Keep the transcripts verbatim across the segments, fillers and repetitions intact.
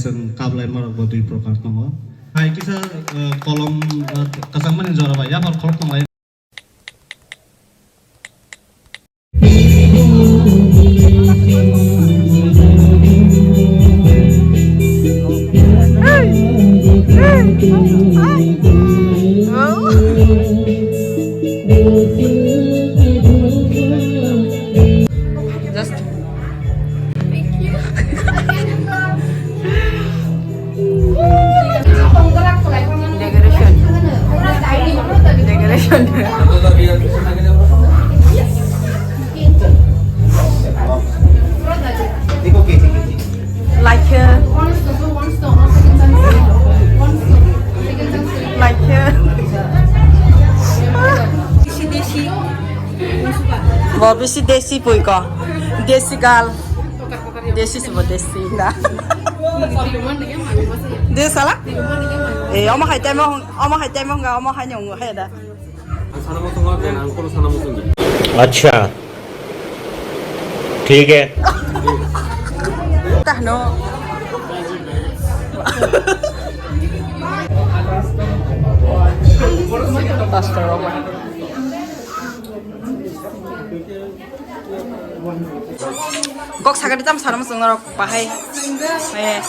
Chwng kablai marok bo dui prokar tongo. Hai kisa, eh, kolom, eh, kwchangmani jora bai yaphar khorok tonglai. Just Decoration. Decoration. Like, uh, like, uh, Bo bisi desi pui ko. Desi gal. Desi se bo desi na. De sala? Eh, omo hai temo, omo hai temo nga, omo hai nyong hai da. Acha. Thik hai. Kahno. Pastor Roman. Kok sakari tam sana masuk norok bahai. Eh.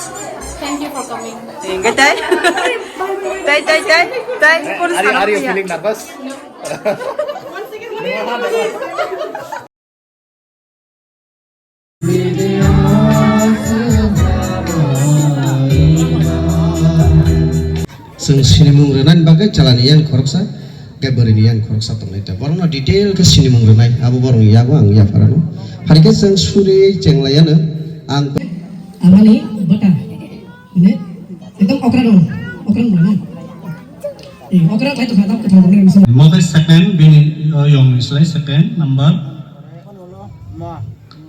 Thank you for coming. Eh, enggak, tai. Tai, tai, tai, tai. Are, are you feeling nervous? Chwng sinimung rwnani bagwi chalani yang khoroksa, tei bwrwini yang khoroksa tongnai ta. Borokno detail khe sinimung rwnai, abo borokni yago ang yapharano. Phai khe chwng suri chenglaiano ang. Aboni bwta. Ini, ekdom okra dong. Okra dong, na? Eh, okra khai to kha, dam kha, dam kha. Mo khe second, bini, uh, yong ni slai second number.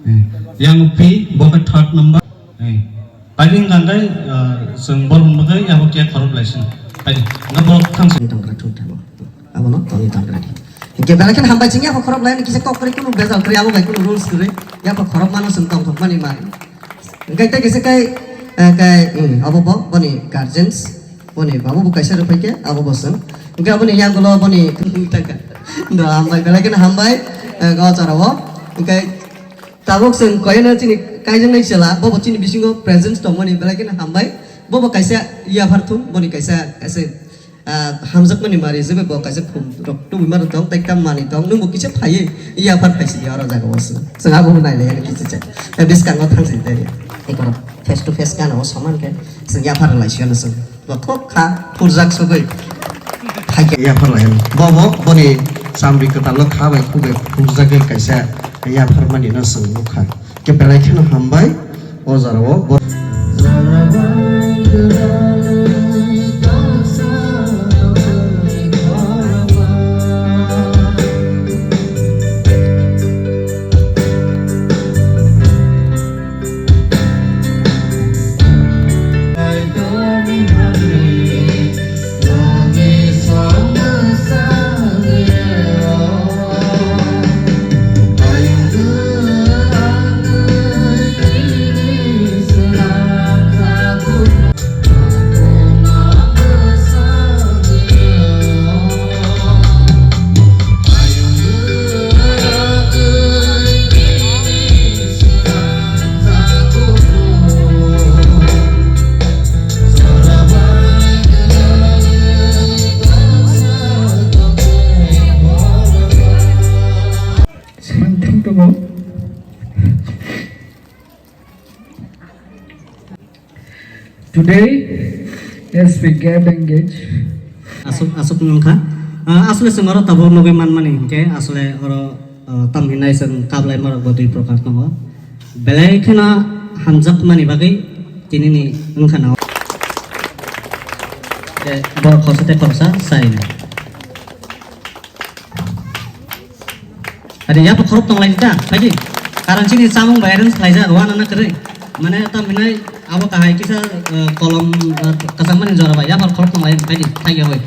Eh, yang pi, bo khe third number. Eh, paling gandai, uh, seng bor mo khe, ya bo khe khorok lai seng. Paling, na bo thang seng. Tong kha, thung tha bo. Abono tongwi tong ready. Hingke belai kheno hambai chwng yapha khorok laini kisa kok kwrwi kunu bejal kwrwi abo bai kunu rules kwrwi yapha khorok mano chwng tongthok mani mani. Hingke tei kisa kai, eh, kai, hmm, abo bo boni guardians boni abo bo kaisa rwphai khe abo bo chwng. Hingke aboni yagulo boni tangka. Do hambai belai kheno hambai, eh, go charo o. Hingke tabuk chwng koyeno chini kaijaknai chwla bo bo chini bisingo presence tongmani belai kheno hambai. Bo bo kaisa yaphar thung boni kaisa kaisa Ah, hamjakmani mari jebe bo kaisa khum rok tubui mano tong, tei kam mani tong, nungbo kisa phaiwi, iya phar phaisi ya oro jaga o se. Chwng abo bo nailai ani kisa cha. Eh, biskango thangsi tei. Ekoro face to face gana o soman khe, chwng ya phar lai siyano chwng. Bo khok kha, phurjak sogwi. Thaikhe ya phar lai. Bo bo, boni chamri kwtal o kha bai khuk bai phurjak khe kaisa ya phar mani no chwng nukha. Khe belai kheno hambai o jora o. Something to go. Today, as we get engaged, asuk, asuk nungkha. Ah, asle chwng oro tabuk nugwi manmani hinkhe asle oro, ah, tam hinai chwng kablai marok bo dui prokar tongo. Belai kheno hamjakmani bagwi tinini wngkha na. Borok khoroksa tei khoroksa sai. Ade, ya, khorok tong lai da, phaidi. Karon chini chamung bai arrange khlaijak, wana na kwrwi. Mane, tam hinai, abo kahai kisa, eh, kolom, eh, kwchangmani jora bai, ya, khorok tong lai, phaidi, thai ya, oi.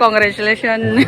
Congratulations.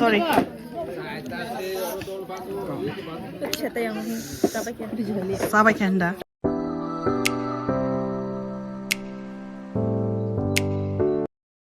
Sorry. Sabai kenda.